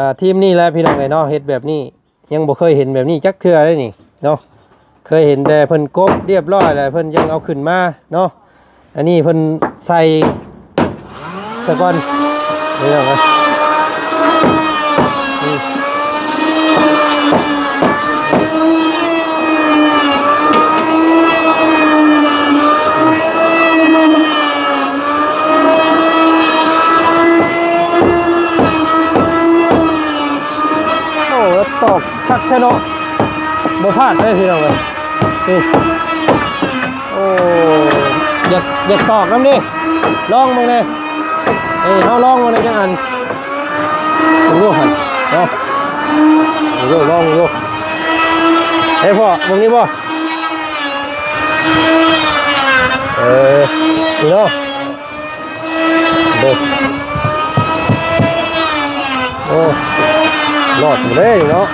ອ່າ ທີມນີ້ແຫຼະພີ່ນ້ອງເອີຍເນາະ ເຮັດແບບນີ້ ຍັງບໍ່ເຄີຍເຫັນແບບນີ້ຈັກເທື່ອເດ້ນີ້ເນາະ ເຄີຍເຫັນແຕ່ເພິ່ນກົບຮຽບຮ້ອຍແລ້ວເພິ່ນຈັ່ງເອົາຂຶ້ນມາເນາະ ອັນນີ້ເພິ່ນໃສ່ສະກ່ອນ ພີ່ນ້ອງເອີຍ ນີ້ ໂອ້ ຕອກຄັກແທ້ເນາະ ບໍ່ພາດເດ້ພີ່ນ້ອງເອີຍ ນີ້ ໂອ້ ຢາກ ຢາກຕອກນຳເດ້ ລອງເບິ່ງແດ່ ເອີ ເຮົາລອງເບິ່ງແດ່ຈັກອັນ ເບິ່ງດູຫັ້ນເນາະ ເບິ່ງດູ ລອງເບິ່ງດູ ເອີ ພໍ່ ເບິ່ງນີ້ບໍ່ ເອີ ນີ້ເນາະ ເບິ່ງ ໂອ້ ລອດຢູ່ເດ້ເນາະ.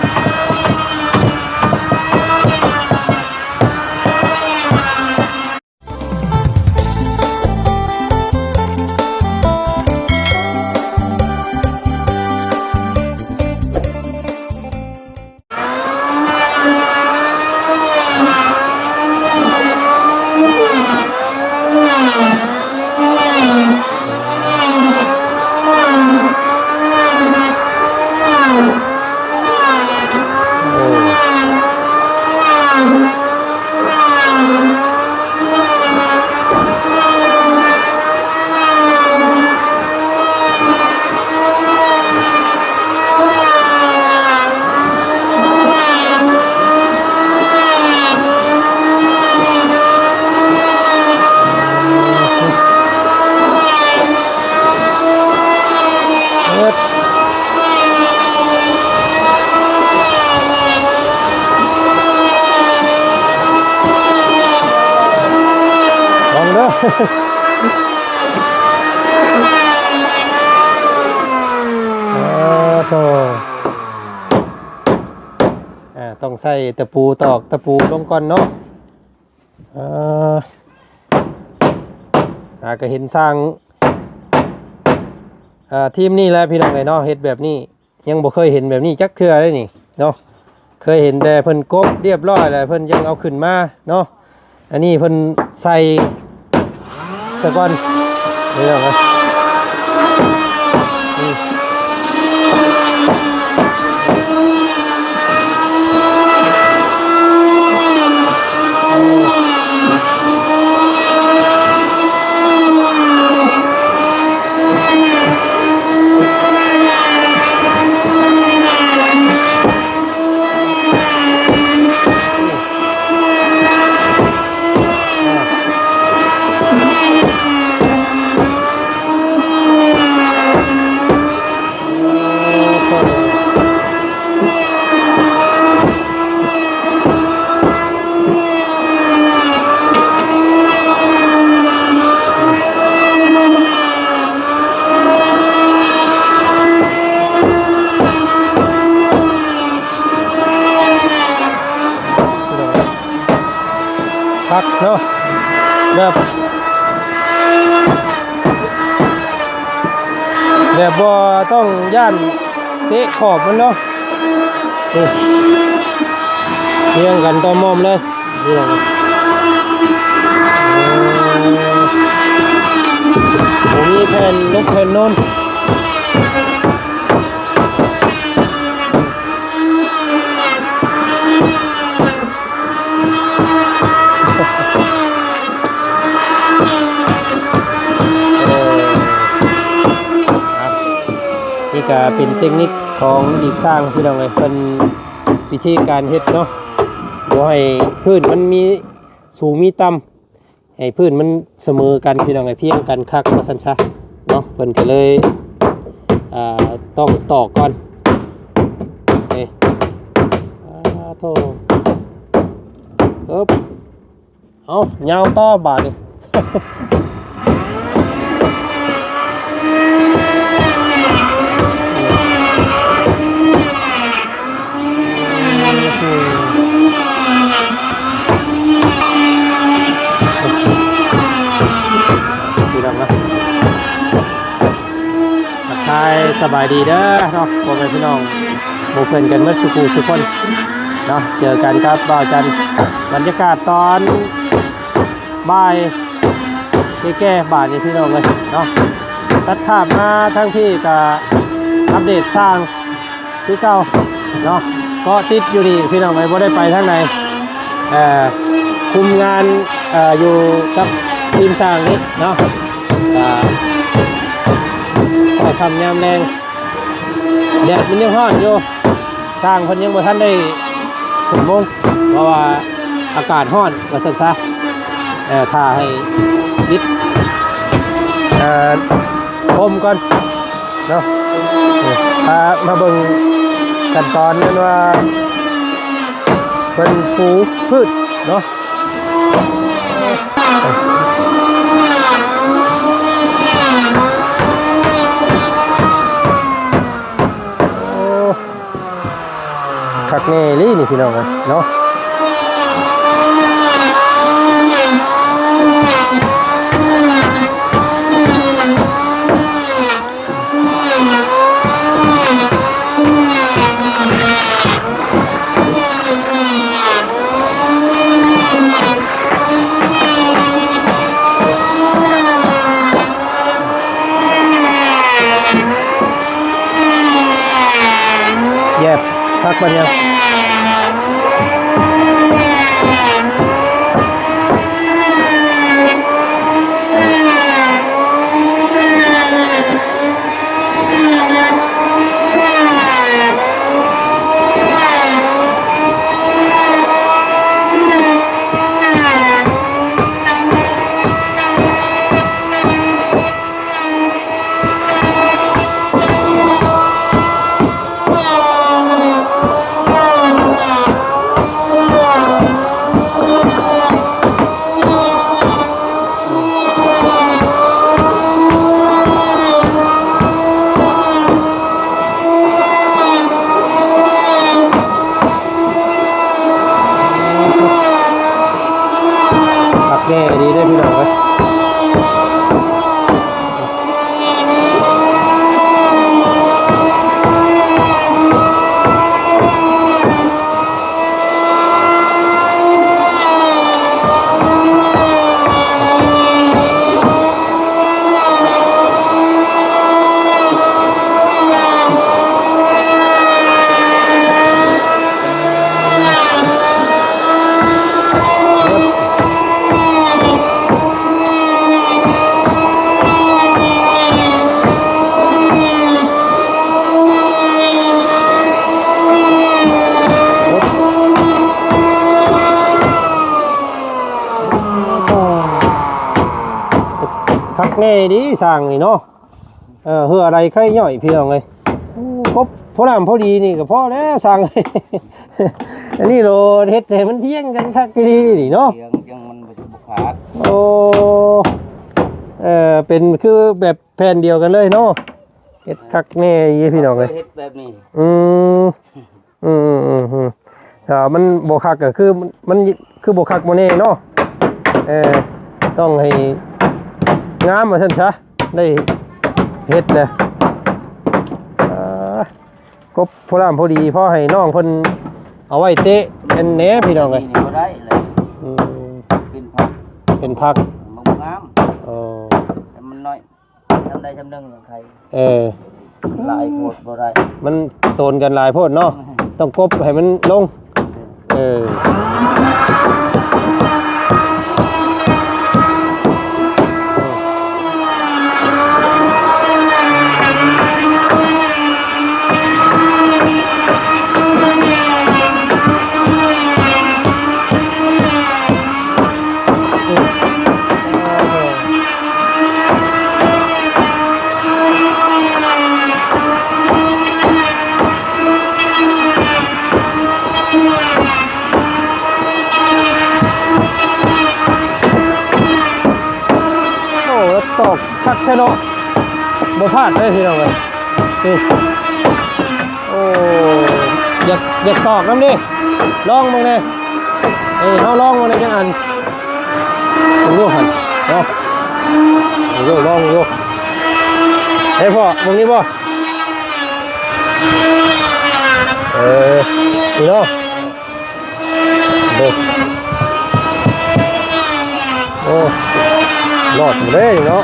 ລອງເດີ ອ່າ ໂທ້ ອ່າ ຕ້ອງໃຊ້ຕະປູຕອກຕະປູລົງກ່ອນເນາະ ເອີ ອ່າ ກໍເຫັນຊ່າງ ອ່າ ທີມນີ້ແຫຼະພີ່ນ້ອງເອີຍເນາະ ເຮັດແບບນີ້ ຍັງບໍ່ເຄີຍເຫັນແບບນີ້ຈັກເທື່ອເດ້ນີ້ເນາະ ເຄີຍເຫັນແຕ່ເພິ່ນກົບຮຽບຮ້ອຍແລ້ວເພິ່ນຈັ່ງເອົາຂຶ້ນມາເນາະ ອັນນີ້ເພິ່ນໃສ່ສະກ່ອນ ເຫັນບໍ່? ນີ້ ຄັກເນາະ ແບບ ແບບບໍ່ຕ້ອງຢ້ານເຕະຂອບມັນເນາະ ນີ້ ລຽງກັນຕ່ອມອມເລີຍ ເອີ ບໍ່ມີແຜ່ນລົບແຜ່ນນູນ. ເອີ ນີ້ກະເປັນເຕັກນິກຂອງອີກຊ່າງ ພີ່ນ້ອງເອີຍ ເພິ່ນ ວິທີການເຮັດເນາະ ບໍ່ໃຫ້ພື້ນມັນມີສູງມີຕ່ຳ ໃຫ້ພື້ນມັນສະເໝີກັນ ພີ່ນ້ອງເອີຍ ພຽງກັນຄັກວ່າຊັ້ນຊະເນາະ ເພິ່ນກໍເລີຍ ອ່າ ຕ້ອງຕອກກ່ອນ ເອີ ອາ ໂທ້ ເອີບ ເອົາ ຍາວຕໍ່ບາດນີ້. ພີ່ນ້ອງເນາະ ທັກທ ສະບາຍດີເດີເນາະ ພໍ່ແມ່ພີ່ນ້ອງ ໝູ່ເພື່ອນກັນເບິດສູ່ຜູ້ສູ່ຄົນເນາະ. ເຈີກັນກັບບ່າວຈັນ ບັນຍາກາດຕອນບ່າຍແກ່ໆ ບາດນີ້ພີ່ນ້ອງເອີຍເນາະ. ຕັດພາບມາທາງພີ້ກະອັບເດດຊ່າງ ຄືເກົ່າເນາະ ເກາະຕິດຢູ່ນີ້ພີ່ນ້ອງເອີຍ ບໍ່ໄດ້ໄປທາງໃດ. ເອີ ຄຸມງານ ເອີ ຢູ່ກັບທີມຊ່າງນີ້ເນາະ ກະຄ່ອຍຄ່ຳຍາມແລງ ແດດມັນຍັງຮ້ອນຢູ່ ຊ່າງເພິ່ນຍັງບໍ່ທັນໄດ້ຂຶ້ນມຸງ ເພາະວ່າອາກາດຮ້ອນວ່າຊັ້ນຊະ. ເອີ ຖ້າໃຫ້ປິດ ເອີ ພົມກ່ອນ ເນາະ. ເອີ ພາມາເບິ່ງຂັ້ນຕອນນັ້ນວ່າເພິ່ນປູພືດເນາະ. ໂອ້ ຄັກແນ່ອີ່ຫຼີນີ້ພີ່ນ້ອງເອີຍເນາະ. ແຍບ ພັກບັດຍາມ. ຄັກແນ່ອີ່ຫຼີເດ້ພີ່ນ້ອງເອີຍ. ຄັກແນ່ດີຊ່າງນີ້ເນາະ. ເອີ ເຮືອອາໄລໄຄຍ່ອຍພີ່ນ້ອງເອີຍ. ກົບພໍນ້ຳພໍດີນີ້ກໍພໍແລ້ວຊ່າງ. ອັນນີ້ໂລດເຮັດໃຫ້ມັນພຽງກັນຄັກອີ່ຫຼີນີ້ເນາະ. ພຽງຈັ່ງມັນບໍ່ ບໍ່ຂາດ. ໂອ້ ເອີ ເປັນຄືແບບແຜ່ນດຽວກັນເລີຍເນາະ. ເຮັດຄັກແນ່ຢູ່ພີ່ນ້ອງເອີຍ. ເຮັດແບບນີ້. ອືມ. ອືມໆໆໆ ຖ້າມັນບໍ່ຄັກກໍຄື ມັນ ມັນຄືບໍ່ຄັກບໍ່ແນ່ເນາະ. ເອີ ຕ້ອງໃຫ້ງາມວ່າຊັ້ນຊະ ໄດ້ເຮັດນະ. ເອີ ກົບພໍລາມພໍດີ ພໍໃຫ້ນ້ອງເພິ່ນເອົາໄວ້ເຕະອັນແດ່ພີ່ນ້ອງເອີຍ. ນີ້ບໍ່ໄດ້ເລີຍ. ອືມ ເປັນຜັກ ເປັນຜັກ ມັນບໍ່ງາມ. ເອີ ແຕ່ມັນນ້ອຍ. ທຳໄດ້ທຳໜຶ່ງຍັງໄຄ. ເອີ ຫຼາຍໂພດບໍ່ໄດ້ ມັນໂຕນກັນຫຼາຍໂພດເນາະ. ອືມ ຕ້ອງກົບໃຫ້ມັນລົງ. ເອີ ໂອ້ ແລ້ວຕອກຄັກແທ້ເນາະ ບໍ່ພາດເລີຍພີ່ນ້ອງເອີຍ. ນີ້ ໂອ້ ຢາກ ຢາກຕອກນຳເດ້ ລອງເບິ່ງແດ່. ເອີ ເຮົາລອງເບິ່ງແດ່ຈັກອັນ ເບິ່ງດູຫັ້ນເນາະ. ເບິ່ງດູ ລອງເບິ່ງດູ. ເອີ ພໍ່ ເບິ່ງນີ້ບໍ່? ເອີ ນີ້ເນາະ ໂອ້ ໂອ້ ລອດໝົດເດ້ນີ້ເນາະ.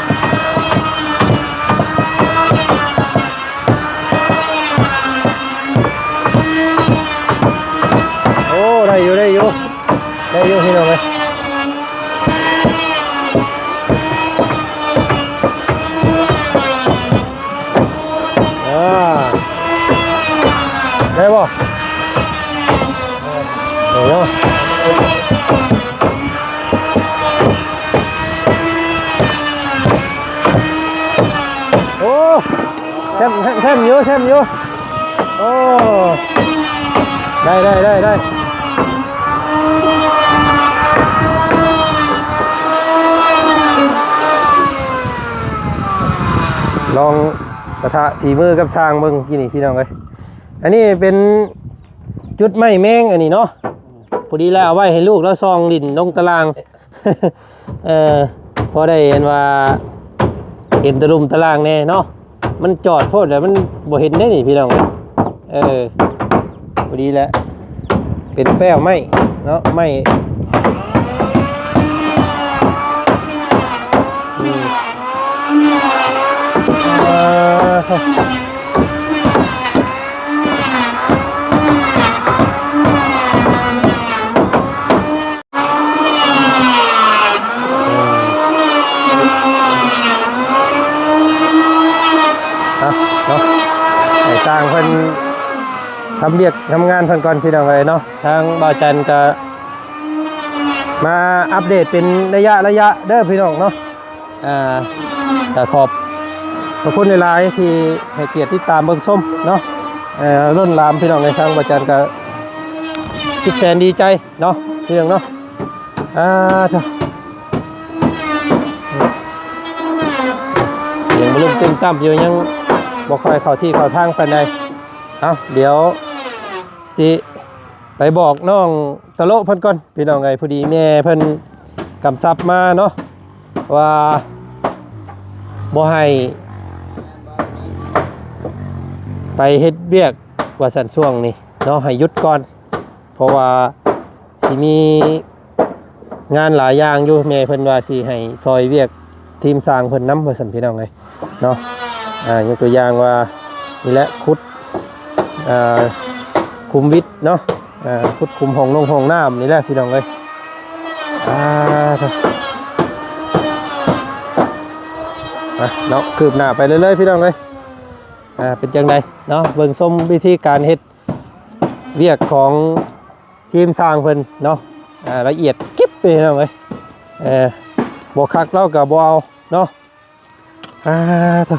ໂອ້ ໄດ້ຢູ່ ໄດ້ຢູ່ ໄດ້ຢູ່ພີ່ນ້ອງເອີຍ. ອ່າ ໄດ້ບໍ່? ໄດ້ເນາະ. ໂອ້ ແຊມ ແຊມ ແຊມຢູ່ ແຊມຢູ່. ໂອ້ ໄດ້ ໄດ້ ໄດ້ ໄດ້. ລອງປະທະຝີມືກັບຊ່າງເບິ່ງກີ້ນີ້ພີ່ນ້ອງເອີຍ. ອັນນີ້ເປັນຈຸດໄມ້ແມງອັນນີ້ເນາະ ພໍດີແລ້ວເອົາໄວ້ໃຫ້ລູກລາວສ່ອງຫຼິ້ນລົງຕາລ່າງ. ເອີ ພໍໄດ້ອັນວ່າເຫັນຕະລຸ່ມຕະລ່າງແດ່ເນາະ. ມັນຈອດໂພດແລ້ວມັນບໍ່ເຫັນເດ້ນີ້ພີ່ນ້ອງ. ເອີ ພໍດີແຫຼະ ເປັນແປ້ວໄມ້ເນາະ ໄມ້ ອືມ ອ່າ ເອົາເນາະ ໃຫ້ຊ່າງເພິ່ນທຳວຽກທຳງານເພິ່ນກ່ອນພີ່ນ້ອງເອີຍເນາະ. ທາງບ່າວຈັນກະມາອັບເດດເປັນໄລຍະໆເດີພີ່ນ້ອງເນາະ. ອ່າ ກະຂອບພະຄຸນຫຼາຍໆທີ່ໃຫ້ກຽດຕິດຕາມເບິ່ງຊົມເນາະ. ເອີ ລົ້ນຫຼາມພີ່ນ້ອງເອີຍ ທາງບ່າວຈັນກະຄິດແສນດີໃຈເນາະ ພີ່ນ້ອງເນາະ. ອ່າ ສຽງບະລຸມຕຸ້ມຕັ້ມຢູ່ ຍັງບໍ່ຄ່ອຍເຂົ້າທີ່ເຂົ້າທາງປານໃດ. ເອົາ ດຽວຊິໄປບອກນ້ອງຕະໂລະເພິ່ນກ່ອນພີ່ນ້ອງເອີຍ. ພໍດີແມ່ເພິ່ນກຳຊັບມາເນາະ ວ່າບໍ່ໃຫ້ໄປເຮັດວຽກວ່າຊັ້ນ ຊ່ວງນີ້ເນາະ ໃຫ້ຢຸດກ່ອນ ເພາະວ່າຊິມີງານຫຼາຍຢ່າງຢູ່. ແມ່ເພິ່ນວ່າຊິໃຫ້ຊ່ອຍວຽກທີມຊ່າງເພິ່ນນຳວ່າຊັ້ນ ພີ່ນ້ອງເອີຍເນາະ. ອ່າ ຍົກຕົວຢ່າງວ່າ ນີ້ແຫຼະ ຂຸດ ອ່າ ຂຸມວິດເນາະ ອ່າ ຂຸດຂຸມຫ້ອງນົງຫ້ອງນ້ຳນີ້ແຫຼະ ພີ່ນ້ອງເອີຍ. ອ່າ ເນາະ ຄືບໜ້າໄປເລື້ອຍໆ ພີ່ນ້ອງເອີຍ. ອ່າ ເປັນຈັ່ງໃດເນາະ ເບິ່ງຊົມວິທີການເຮັດວຽກຂອງທີມຊ່າງເພິ່ນເນາະ. ອ່າ ລະອຽດກິບ ພີ່ນ້ອງເອີຍ. ເອີ ບໍ່ຄັກລາວກະບໍ່ເອົາເນາະ. ອ່າ ໂທ້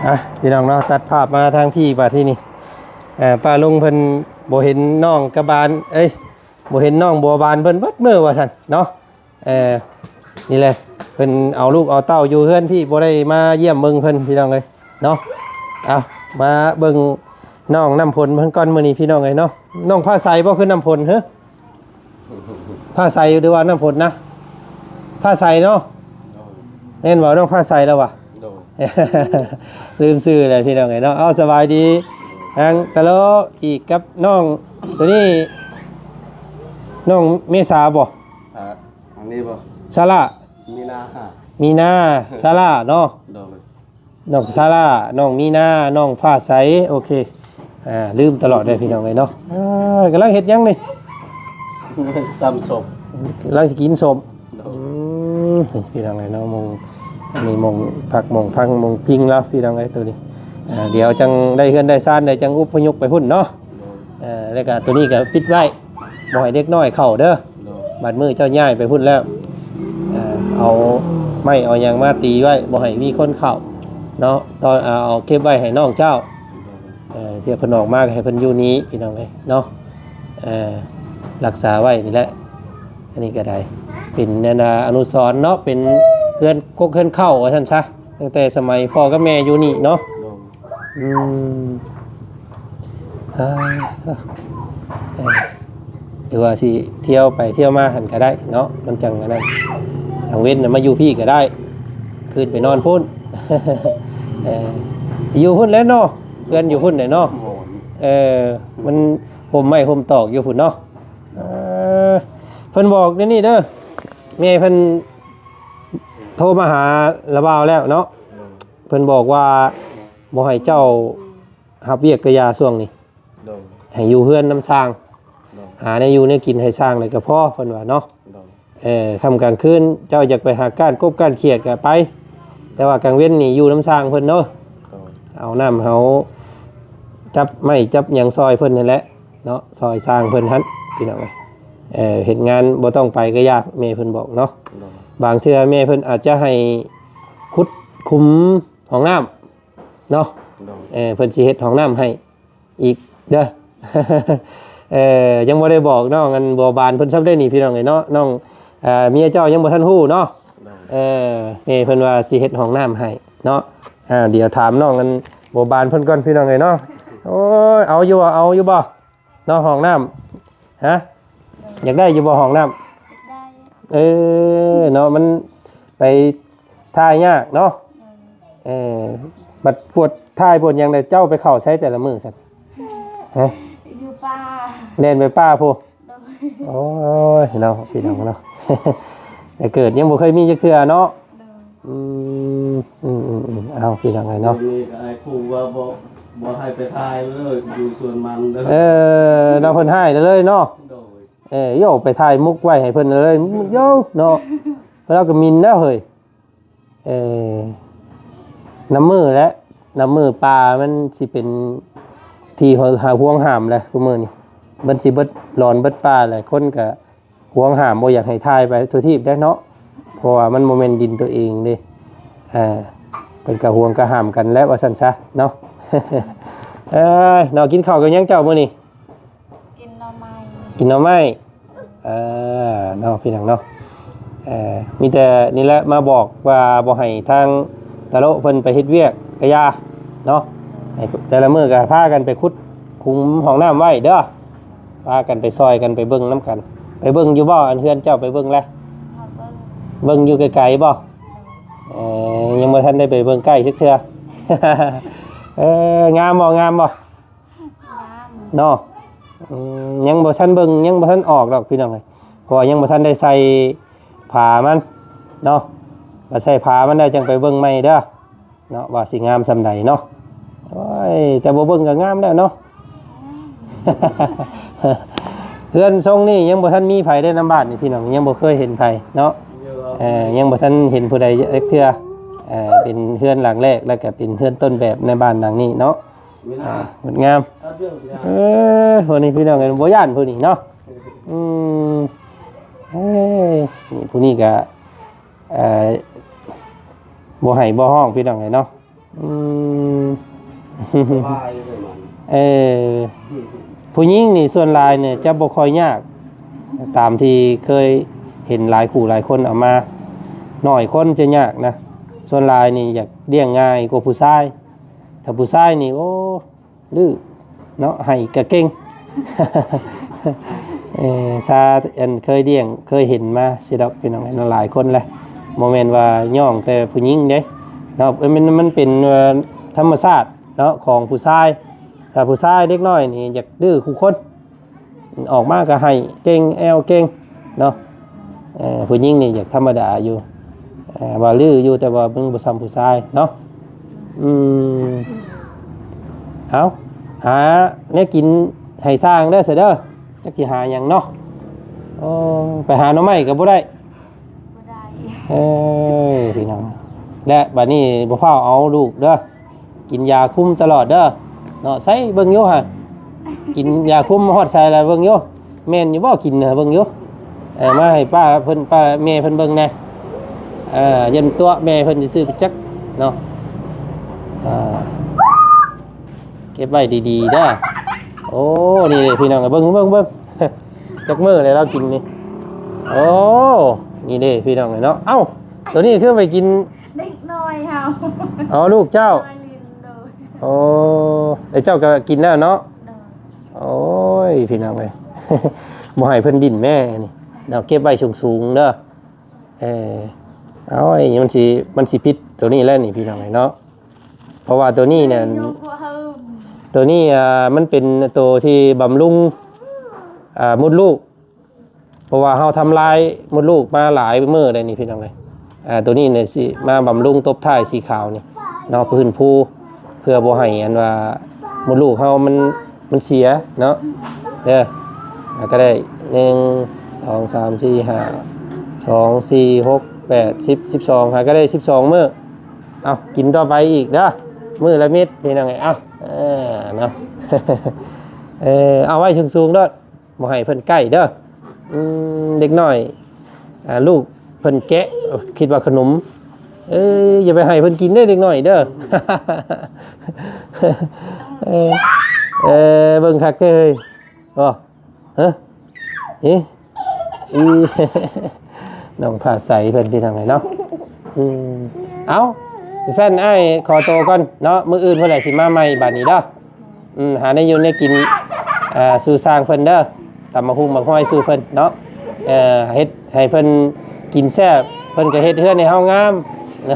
ອ່ະ ພີ່ນ້ອງເນາະ ຕັດພາບມາທາງພີ້ບາດທີນີ້. ເອີ ປ້າລຸງເພິ່ນບໍ່ເຫັນນ້ອງກະບານ ເອີຍ ບໍ່ເຫັນນ້ອງບົວບານເພິ່ນເບິດມື້ວ່າຊັ້ນເນາະ. ເອີ ນີ້ແຫຼະ ເພິ່ນເອົາລູກເອົາເຕົ້າຢູ່ເຮືອນພີ້ ບໍ່ໄດ້ມາຢ້ຽມເບິ່ງເພິ່ນ ພີ່ນ້ອງເອີຍເນາະ. ເອົາ ມາເບິ່ງນ້ອງນ້ຳຝົນເພິ່ນກ່ອນມື້ນີ້ ພີ່ນ້ອງເອີຍເນາະ. ນ້ອງຟ້າໃສບໍ່ ຄືນ້ຳຝົນ ເຮີ ຟ້າໃສ ຫຼືວ່ານ້ຳຝົນນະ? ຟ້າໃສເນາະ. ແມ່ນບໍ່ ນ້ອງຟ້າໃສລະຫວາ? ລືມຊື່ແລ້ວ ພີ່ນ້ອງເອີຍເນາະ. ເອົາ ສະບາຍດີ ທາງຕະໂລະອີກກັບນ້ອງ ໂຕນີ້ ນ້ອງເມສາບໍ່? ອ່າ ອັນນີ້ບໍ່? ຊາລາ ມີນາ ມີນາ ຊາລາເນາະ. ໂດຍ ນ້ອງຊາລາ ນ້ອງມີນາ ນ້ອງຟ້າໃສ. ໂອເຄ ອ່າ ລືມຕະຫຼອດເດີ ພີ່ນ້ອງເອີຍເນາະ. ເອີ ກຳລັງເຮັດຫຍັງນີ້? ຕຳສົມ ກຳລັງຊິກິນສົມ. ໂດຍ ອືມ ພີ່ນ້ອງເອີຍເນາະ ໝ່ອງ ອັນນີ້ໝ່ອງພັກ ໝ່ອງພັກ ໝ່ອງພິງລາວ ພີ່ນ້ອງເອີຍ ໂຕນີ້. ອ່າ ດຽວຈັ່ງໄດ້ເຮືອນໄດ້ຊານ ໄດ້ຈັ່ງອົບພະຍົບໄປພຸ້ນເນາະ. ເອີ ແລ້ວກະໂຕນີ້ກະປິດໄວ້ ບໍ່ໃຫ້ເດັກນ້ອຍເຂົ້າເດີ. ໂດຍ ບາດມື້ເຈົ້າຍ້າຍໄປພຸ້ນແລ້ວ ເອີ ເອົາໄມ້ເອົາຫຍັງມາຕີໄວ້ ບໍ່ໃຫ້ມີຄົນເຂົ້າເນາະ. ຕອນ ເອົາເກັບໄວ້ໃຫ້ນ້ອງເຈົ້າ ເອີ ເທື່ອເພິ່ນອອກມາກໍໃຫ້ເພິ່ນຢູ່ນີ້ ພີ່ນ້ອງເອີຍເນາະ. ເອີ ລັກສາໄວ້ນີ້ແຫຼະ. ອັນນີ້ກໍໄດ້ເປັນ ອັນນ່າ ອະນຸສອນເນາະ ເປັນເຮືອນກົກເຮືອນເຄົ້າວ່າຊັ້ນຊະ ຕັ້ງແຕ່ສະໄໝພໍ່ກັບແມ່ຢູ່ນີ້ເນາະ. ໂດຍ ອືມ ເອີ ເອີ ຫຼືວ່າຊິທ່ຽວໄປທ່ຽວມາຫັ້ນກໍໄດ້ເນາະ ມັນຈັ່ງອັນນັ້ນ. ກາງເວັນນະມາຢູ່ພີ້ກໍໄດ້ ຄືນໄປນອນພຸ້ນ ເອີ ຢູ່ພຸ້ນແຫຼະເນາະ. ເຮືອນຢູ່ພຸ້ນແຫຼະເນາະ. ໂອ້ຍ ເອີ ມັນຮົ່ມໄມ້ຮົ່ມຕອກຢູ່ພຸ້ນເນາະ. ເອີ ເພິ່ນບອກແນວນີ້ເດີ ແມ່ເພິ່ນໂທມາຫາລະບ່າວແລ້ວເນາະ. ໂດຍ ເພິ່ນບອກວ່າບໍ່ໃຫ້ເຈົ້າຮັບວຽກກະຢ່າຊ່ວງນີ້ ໂດຍ ໃຫ້ຢູ່ເຮືອນນຳຊ່າງ ໂດຍ ຫາແນວຢູ່ແນວກິນໃຫ້ຊ່າງແລ້ວກະພໍ ເພິ່ນວ່າເນາະ. ໂດຍ ເອີ ຄ່ຳກາງຄືນເຈົ້າຢາກໄປຫາກ້ານກົບກ້ານຂຽດກະໄປ ແຕ່ວ່າກາງເວັນນີ້ຢູ່ນຳຊ່າງເພິ່ນເນາະ. ໂດຍ ເອົານ້ຳເຮົາຈັບໄມ້ຈັບຫຍັງຊ່ອຍເພິ່ນຫັ້ນແຫຼະເນາະ ຊ່ອຍຊ່າງເພິ່ນຫັ້ນ ພີ່ນ້ອງເອີຍ. ເອີ ເຮັດງານບໍ່ຕ້ອງໄປກະຢ່າ ແມ່ເພິ່ນບອກເນາະ. ໂດຍ ບາງເທື່ອແມ່ເພິ່ນອາດຈະໃຫ້ຂຸດຂຸມຫ້ອງນ້ຳເນາະ. ໂດຍ ເອີ ເພິ່ນຊິເຮັດຫ້ອງນ້ຳໃຫ້ ອີກເດີ. ເອີ ຍັງບໍ່ໄດ້ບອກນ້ອງອັນບົວບານເພິ່ນຊ້ຳເດ້ນີ້ ພີ່ນ້ອງເອີຍເນາະ. ນ້ອງ ເອີ ເມຍເຈົ້າຍັງບໍ່ທັນຮູ້ເນາະ. ໂດຍ ເອີ ແມ່ເພິ່ນວ່າຊິເຮັດຫ້ອງນ້ຳໃຫ້ເນາະ. ອ່າ ດຽວຖາມນ້ອງອັນບົວບານເພິ່ນກ່ອນ ພີ່ນ້ອງເອີຍເນາະ. ໂອ້ຍ ເອົາຢູ່ບໍ່ ເອົາຢູ່ບໍ່ເນາະ ຫ້ອງນ້ຳ? ຮະ ຢາກໄດ້ຢູ່ບໍ່ຫ້ອງນ້ຳ? ຢາກໄດ້. ເອີ ເນາະ ມັນໄປຖ່າຍຍາກເນາະ. ເອີ ເອີ ບັດປວດຖ່າຍປວດຫຍັງແລ້ວ ເຈົ້າໄປເຂົ້າໃສແຕ່ລະມື້ຊັ້ນ? ຮະ ຢູ່ປ່າ ແລ່ນໄປປ່າພຸ້ນ. ໂດຍ ໂອ້ຍເນາະ ພີ່ນ້ອງເນາະ ແຕ່ເກີດຍັງບໍ່ເຄີຍມີຈັກເທື່ອເນາະ. ໂດຍ ອືມ ອືມໆໆ ເອົາ ພີ່ນ້ອງເອີຍເນາະ ດຽວນີ້ກະອ້າຍຄູວ່າບໍ່ ບໍ່ໃຫ້ໄປຖ່າຍເລີຍ ຢູ່ສວນມັນເດີ. ເອີ ເນາະ ເພິ່ນຮ້າຍເລີຍເນາະ. ໂດຍ ເອີ ໂຢ ໄປຖ່າຍມຸກໄວ້ໃຫ້ເພິ່ນເລີຍ ໂຢເນາະ ເພິ່ນເອົາກະມິນແລ້ວເຮີ້ຍ. ເອີ ນຳມື້ແຫຼະ ນຳມື້ປ່າມັນຊິເປັນທີ່ຫາຫວງຫ້າມແຫຼະ ຄຸມື້ນີ້ມັນຊິເບິດລອນເບິດປ່າແຫຼະ ຄົນກະຫວງຫ້າມ ບໍ່ຢາກໃຫ້ຖ່າຍໄປທົ່ວທີບແຫຼະເນາະ ເພາະວ່າມັນບໍ່ແມ່ນດິນໂຕເອງເດ້. ເອີ ເພິ່ນກະຫວງກະຫ້າມກັນແຫຼະ ວ່າຊັ້ນຊະເນາະ. ເອີຍ ເນາະ ກິນເຂົ້າກັບຫຍັງເຈົ້າມື້ນີ້? ກິນໜໍ່ໄມ້ ກິນໜໍ່ໄມ້. ເອີ ເນາະ ພີ່ນ້ອງເນາະ ເອີ ມີແຕ່ນີ້ແຫຼະ ມາບອກວ່າບໍ່ໃຫ້ທາງຕາໂລະເພິ່ນໄປເຮັດວຽກກະຢ່າເນາະ ໃຫ້ແຕ່ລະມື້ກະພາກັນໄປຂຸດຂຸມຫ້ອງນ້ຳໄວ້ເດີ ພາກັນໄປຊ່ອຍກັນໄປເບິ່ງນຳກັນ. ໄປເບິ່ງຢູ່ບໍ່ ອັນເຮືອນເຈົ້າໄປເບິ່ງແລ້ວ? ເບິ່ງ ເບິ່ງຢູ່ໄກໆບໍ່? ເອີ ຍັງບໍ່ທັນໄດ້ໄປເບິ່ງໃກ້ຈັກເທື່ອ. ເອີ ງາມບໍ່ ງາມບໍ່? ງາມ ເນາະ ອືມ ຍັງບໍ່ທັນເບິ່ງ ຍັງບໍ່ທັນອອກດອກ ພີ່ນ້ອງເອີຍ ເພາະວ່າຍັງບໍ່ທັນໄດ້ໃສ່ຝາມັນເນາະ. ບັດໃສ່ຝາມັນແລ້ວຈັ່ງໄປເບິ່ງໃໝ່ເດີເນາະ ວ່າຊິງາມສ່ຳໃດເນາະ. ໂອ້ຍ ແຕ່ບໍ່ເບິ່ງກະງາມແລ້ວເນາະ. ເຮືອນຊົງນີ້ຍັງບໍ່ທັນມີໃຜເດ້ນຳບ້ານນີ້ ພີ່ນ້ອງ ຍັງບໍ່ເຄີຍເຫັນໃຜເນາະ. ເອີ ຍັງບໍ່ທັນເຫັນຜູ້ໃດຈັກເທື່ອ. ເອີ ເປັນເຮືອນຫຼັງແລກ ແລ້ວກະເປັນເຮືອນຕົ້ນແບບໃນບ້ານຫຼັງນີ້ເນາະ. ອ່າ ງົດງາມ. ເອີ ຜູ້ນີ້ພີ່ນ້ອງເອີຍ ບໍ່ຢ້ານຜູ້ນີ້ເນາະ. ອືມ ເອີ ນີ້ຜູ້ນີ້ກະ ເອີ ບໍ່ໄຫ້ບໍ່ຮ້ອງ ພີ່ນ້ອງເອີຍເນາະ. ອືມ ສະບາຍເລີຍມັນ ເອີ ຜູ້ຍິງນີ້ສ່ວນຫຼາຍນີ້ຈະບໍ່ຄ່ອຍຍາກ ຕາມທີ່ເຄີຍເຫັນຫຼາຍຄູ່ຫຼາຍຄົນເອົາມາ ໜ້ອຍຄົນຈະຍາກນະ. ສ່ວນຫຼາຍນີ້ຢາກລ້ຽງງ່າຍກວ່າຜູ້ຊາຍ. ຖ້າຜູ້ຊາຍນີ້ ໂອ້ ດື້ເນາະ ໄຫ້ກະເກັ່ງ. ເອີ ຊາ ອັນເຄີຍລ້ຽງເຄີຍເຫັນມາຊິດອກ ພີ່ນ້ອງເນາະ ຫຼາຍຄົນແຫຼະ ບໍ່ແມ່ນວ່າຍ້ອງແຕ່ຜູ້ຍິງເດ້ເນາະ. ເອີ ມັນ ມັນເປັນ ເອີ ທຳມະຊາດເນາະຂອງຜູ້ຊາຍ. ຖ້າຜູ້ຊາຍເດັກນ້ອຍນີ້ຢາກດື້ຄູ່ຄົນ ອອກມາກະໄຫ້ເກັ່ງ ແອວເກັ່ງເນາະ. ເອີ ຜູ້ຍິງນີ້ຢາກທຳມະດາຢູ່ ເອີ ວ່າດື້ຢູ່ ແຕ່ວ່າມັນບໍ່ຊ່ຳຜູ້ຊາຍເນາະ. ອືມ ເອົາ ຫາແນວກິນໃຫ້ຊ່າງເດີ ຊະເດີ ຈັກຊິຫາຫຍັງເນາະ. ໂອ້ ໄປຫາໜໍ່ໄມ້ກະບໍ່ໄດ້ ບໍ່ໄດ້. ເອີ ພີ່ນ້ອງ ແລະ ບາດນີ້ບໍ່ຟ້າວເອົາລູກເດີ ກິນຢາຄຸມຕະຫຼອດເດີເນາະ. ໃສເບິ່ງຢູ່ຫັ້ນ ກິນຢາຄຸມຮອດໃສລະເບິ່ງຢູ່. ແມ່ນຢູ່ບໍ່ ກິນນະ ເບິ່ງຢູ່. ເອີ ມາໃຫ້ປ້າເພິ່ນ ປ້າແມ່ເພິ່ນເບິ່ງແດ່. ເອີ ຢ້ານຕົວະແມ່ເພິ່ນຊື່ໆ ໄປຈັກເນາະ. ເອີ ເກັບໄວ້ດີໆເດີ. ໂອ້ ນີ້ເດ້ພີ່ນ້ອງ ເບິ່ງ ເບິ່ງ ເບິ່ງ ຈັກມື້ແລ້ວລາວກິນນີ້. ໂອ້ ນີ້ເດ້ພີ່ນ້ອງເນາະ. ເອົ້າ ໂຕນີ້ຄືໄປກິນ ເດັກນ້ອຍເຮົາ. ອໍ ລູກເຈົ້າ. ນ້ອຍຫຼິ້ນ ໂດຍ. ໂອ້ ແລ້ວເຈົ້າກະກິນແລ້ວເນາະ. ໂດຍ. ໂອ້ຍ ພີ່ນ້ອງເອີຍ ບໍ່ໃຫ້ເພິ່ນດິ້ນແມ່ນີ້ເນາະ ເກັບໄວ້ສູງໆເດີ. ເອີ ເອົາ ມັນຊິ ມັນຊິຜິດໂຕນີ້ແຫຼະນີ້ ພີ່ນ້ອງເອີຍເນາະ. ເພາະວ່າໂຕນີ້ນີ້ ໂຍກຫົວເຮີ້ມ ຕົວນີ້ ອ່າ ມັນເປັນຕົວທີ່ບຳລຸງ ອ່າ ມົດລູກ ເພາະວ່າເຮົາທຳລາຍມົດລູກມາຫຼາຍມື້ແລ້ວນີ້ພີ່ນ້ອງເອີຍ. ອ່າ ຕົວນີ້ນີ້ຊິມາບຳລຸງຕົບທ້າຍສີຂາວນີ້ເນາະ ຟື້ນຟູ ເພື່ອບໍ່ໃຫ້ອັນວ່າມົດລູກເຮົາມັນ ມັນເສຍເນາະ ເດີ. ອ່າ ກໍໄດ້ ໜຶ່ງ ສອງ ສາມ ສີ່ ຫ້າ ສອງ ສີ່ ຫົກ ແປດ ສິບ ສິບສອງ ຫາກໍໄດ້ສິບສອງມື້. ເອົາ ກິນຕໍ່ໄປອີກເດີ ມື້ລະເມັດພີ່ນ້ອງເອີຍ. ເອົາ ເອີ ເນາະ ເອີ ເອົາໄວ້ສູງໆໂລດ ບໍ່ໃຫ້ເພິ່ນໃກ້ເດີ. ອືມ ເດັກນ້ອຍ ອ່າ ລູກເພິ່ນແກະ ຄິດວ່າຂະໜົມ. ເອີ ຢ່າໄປໃຫ້ເພິ່ນກິນເດີ ເດັກນ້ອຍເດີ. ເອີ ເອີ ເບິ່ງຄັກເດີເຮີ້ຍ ບໍ່ ຮະ ອີ ນ້ອງຟ້າໃສເພິ່ນ ພີ່ນ້ອງເອີຍເນາະ. ອືມ ເອົ້າ ຊັ້ນອ້າຍຂໍໂຕກ່ອນເນາະ ມື້ອື່ນພຸ້ນແຫຼະຊິມາໃໝ່ບາດນີ້ເດີ. ອືມ ຫາແນວຢູ່ແນວກິນ ອ່າ ສູ່ຊ່າງເພິ່ນເດີ ຕຳບັກຫຸ່ງບັກຫອຍສູ່ເພິ່ນເນາະ. ເອີ ເຮັດໃຫ້ເພິ່ນກິນແຊບ ເພິ່ນກໍເຮັດເຮືອນໃຫ້ເຮົາງາມ. ເອີ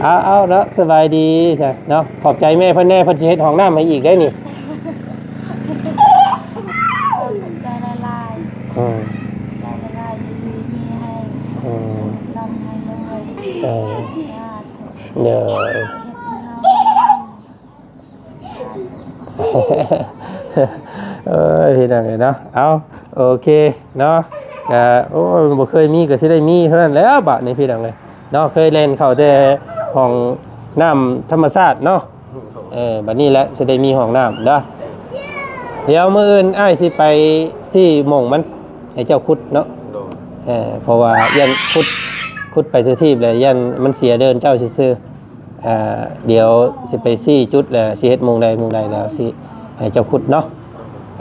ເອົາ ເອົາເນາະ ສະບາຍດີເນາະ. ຂອບໃຈແມ່ເພິ່ນແດ່ ເພິ່ນຊິເຮັດຫ້ອງນ້ຳໃຫ້ອີກໄດ໋ນີ້. ຂອບໃຈຫຼາຍໆ ອືມ ຂອບໃຈຫຼາຍໆ ຢູ່ດີມີແຮງ ອືມ ລ່ຳໃຫ້ລວຍ ເອີ ສາທຸ ເດີ ເຮັດໃຫ້ເຮົາ ເອີຍ ພີ່ນ້ອງເອີຍເນາະ. ເອົາ ໂອເຄເນາະ ກະ ໂອ້ຍ ບໍ່ເຄີຍມີກໍຊິໄດ້ມີເທົ່ານັ້ນແຫຼະບາດນີ້ ພີ່ນ້ອງເອີຍເນາະ. ເຄີຍແລ່ນເຂົ້າແຕ່ຫ້ອງນ້ຳທຳມະຊາດເນາະ. ເອີ ບາດນີ້ແຫຼະຊິໄດ້ມີຫ້ອງນ້ຳເດີ. ດຽວມື້ອື່ນອ້າຍຊິໄປຊີ້ໝ່ອງມັນໃຫ້ເຈົ້າຂຸດເນາະ. ໂດຍ ເອີ ເພາະວ່າຢ້ານຂຸດ ຂຸດໄປທົ່ວທີບແລ້ວ ຢ້ານມັນເສຍເດີນເຈົ້າຊື່ໆ. ອ່າ ດຽວຊິໄປຊີ້ຈຸດ ແລ້ວຊິເຮັດໝ່ອງໃດໝ່ອງໃດ ແລ້ວຊິໃຫ້ເຈົ້າຂຸດເນາະ.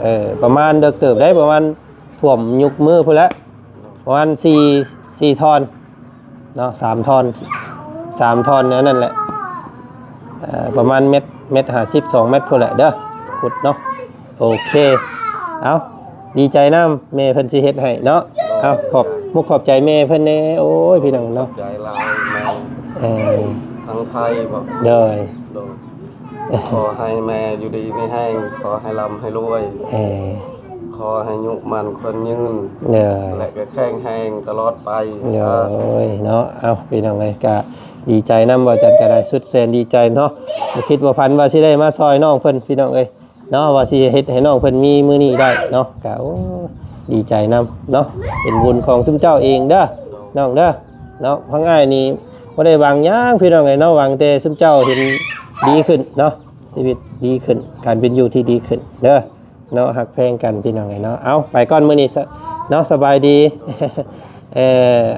ເອີ ປະມານເດິກເຕີບໄດ໋ ປະມານຖ້ວມຍຸກມືພຸ້ນແຫຼະ ປະມານສີ່ ສີ່ທ່ອນເນາະ ສາມທ່ອນ ສາມທ່ອນແນວນັ້ນແຫຼະ. ເອີ ປະມານເມັດ ເມັດຫ້າສິບ ສອງເມັດພຸ້ນແຫຼະເດີ ຂຸດເນາະ. ໂອເຄ ເອົາ ດີໃຈນຳ ແມ່ເພິ່ນຊິເຮັດໃຫ້ເນາະ. ເອົາ ຂອບມຸກຂອບໃຈແມ່ເພິ່ນແດ່. ໂອ້ຍ ພີ່ນ້ອງເນາະ ໃຈຫຼາຍແມ່ ເອີ ທາງໄທບໍ? ໂດຍ ໂດຍ ຂໍໃຫ້ແມ່ຢູ່ດີມີແຮງ ຂໍໃຫ້ລ່ຳໃຫ້ລວຍ ເອີ ຂໍໃຫ້ອາຍຸໝັ້ນຂວັນຍືນ ໂດຍ ແລະກໍແຂງແຮງຕະຫຼອດໄປ. ໂດຍເນາະ. ເອົາ ພີ່ນ້ອງເອີຍ ກະດີໃຈນຳ ວ່າຈັນກໍໄດ້ສຸດແສນດີໃຈເນາະ. ບໍ່ຄິດບໍ່ຝັນວ່າຊິໄດ້ມາຊ່ອຍນ້ອງເພິ່ນ ພີ່ນ້ອງເອີຍ ເນາະ ວ່າຊິເຮັດໃຫ້ນ້ອງເພິ່ນມີມື້ນີ້ໄດ້ເນາະ ກະ ໂອ້ ດີໃຈນຳເນາະ. ເປັນບຸນຂອງຊຸມເຈົ້າເອງເດີ ນ້ອງເດີເນາະ. ທາງອ້າຍນີ້ບໍ່ໄດ້ຫວັງຫຍັງ ພີ່ນ້ອງເອີຍເນາະ ຫວັງແຕ່ຊຸມເຈົ້າເຫັນດີຂຶ້ນເນາະ ຊີວິດດີຂຶ້ນ ການເປັນຢູ່ທີ່ດີຂຶ້ນເດີເນາະ. ຮັກແພງກັນ ພີ່ນ້ອງເອີຍເນາະ. ເອົາ ໄປກ່ອນມື້ນີ້ເນາະ ສະບາຍດີ. ເອີ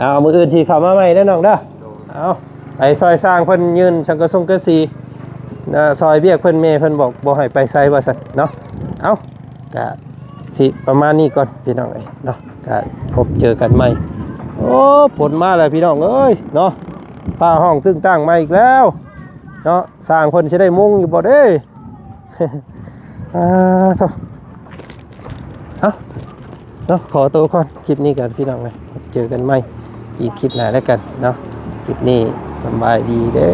ເອົາ ມື້ອື່ນຊິເຂົ້າມາໃໝ່ເດີນ້ອງເດີ. ເອົາ ໄປຊ່ອຍຊ່າງເພິ່ນຍື່ນສັງກະສົງກະສີ ນະ ຊ່ອຍວຽກເພິ່ນ ແມ່ເພິ່ນບອກບໍ່ໃຫ້ໄປໃສວ່າຊັ້ນເນາະ. ເອົາ ກະຊິປະມານນີ້ກ່ອນ ພີ່ນ້ອງເອີຍເນາະ ກະພົບເຈີກັນໃໝ່. ໂອ້ ຝົນມາແລ້ວ ພີ່ນ້ອງເອີຍເນາະ ຟ້າຮ້ອງຕຶ້ງຕັ້ງມາອີກແລ້ວເນາະ. ຊ່າງເພິ່ນຊິໄດ້ມຸງຢູ່ບໍ່ເດ້? ອ່າ ໂທ້ ເອົ້າ ເນາະ ຂໍໂຕກ່ອນ ຄລິບນີ້ກັນ ພີ່ນ້ອງເອີຍ ເຈີກັນໃໝ່ອີກຄລິບໜ້າແລ້ວກັນເນາະ. ຄລິບນີ້ສຳບາຍດີເດີ.